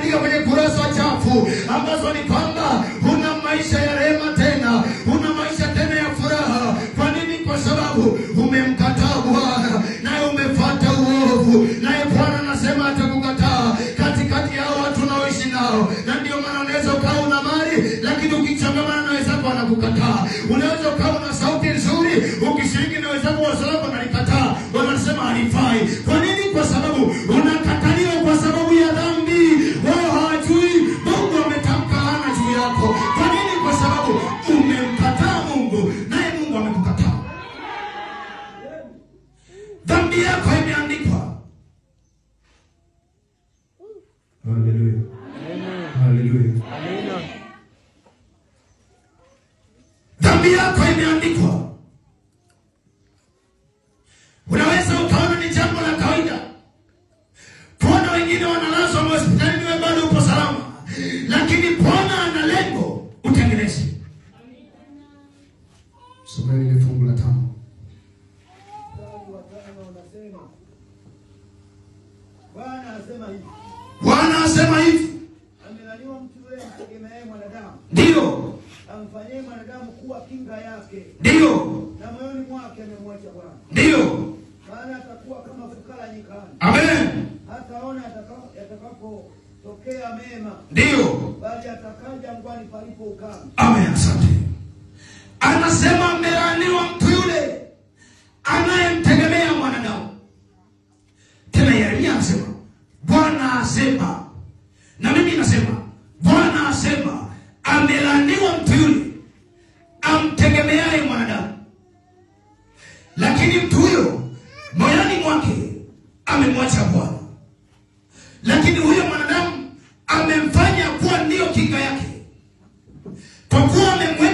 ameandika kwenye kurasa chafu ambazo ni kwamba huna maisha ya rehema tena, huna maisha tena ya furaha. Kwa nini? Kwa sababu umemkataa Bwana naye umefuata uovu, naye Bwana anasema atakukataa katikati ya watu unaoishi nao. Na ndio maana unaweza ukawa una mali, lakini ukichangamana na wenzako wanakukataa. Unaweza ukawa una sauti nzuri, ukishiriki na wenzako wa wanalikataa, wanasema halifai. Kwa nini? Kwa sababu unakataliwa kwa sababu ya dhambi. Wao hawajui Mungu ametamka hana juu yako. Kwa nini? Kwa sababu umemkataa Mungu naye Mungu amekukataa. Dhambi yako imeandikwa. Haleluya. Haleluya. Dhambi yako imeandikwa. Unaweza ukaona ni jambo la kawaida kuona wengine wanalazwa hospitalini, wewe bado upo salama, lakini Bwana ana lengo utengeneze. Someni ile fungu la 5. Bwana asema hivi. Bwana asema hivi. Amelaniwa mtu yule amtegemeaye mwanadamu. Ndio. Amfanyie mwanadamu kuwa kinga yake. Ndio. Na moyoni mwake amemwacha Bwana. Ndio. Maana atakuwa kama fukara nyikani. Amen. Hataona yatakapotokea mema. Ndio. Bali atakaa jangwani palipo ukame. Amen. Asante. Anasema amelaaniwa mtu yule anayemtegemea mwanadamu. Tena Yeremia anasema Bwana asema, na mimi nasema Bwana asema, amelaaniwa mtu yule amtegemeaye mwanadamu, lakini mtu huyo moyoni mwake amemwacha Bwana. Lakini huyo mwanadamu amemfanya kuwa ndiyo kinga yake, kwa kuwa amemweka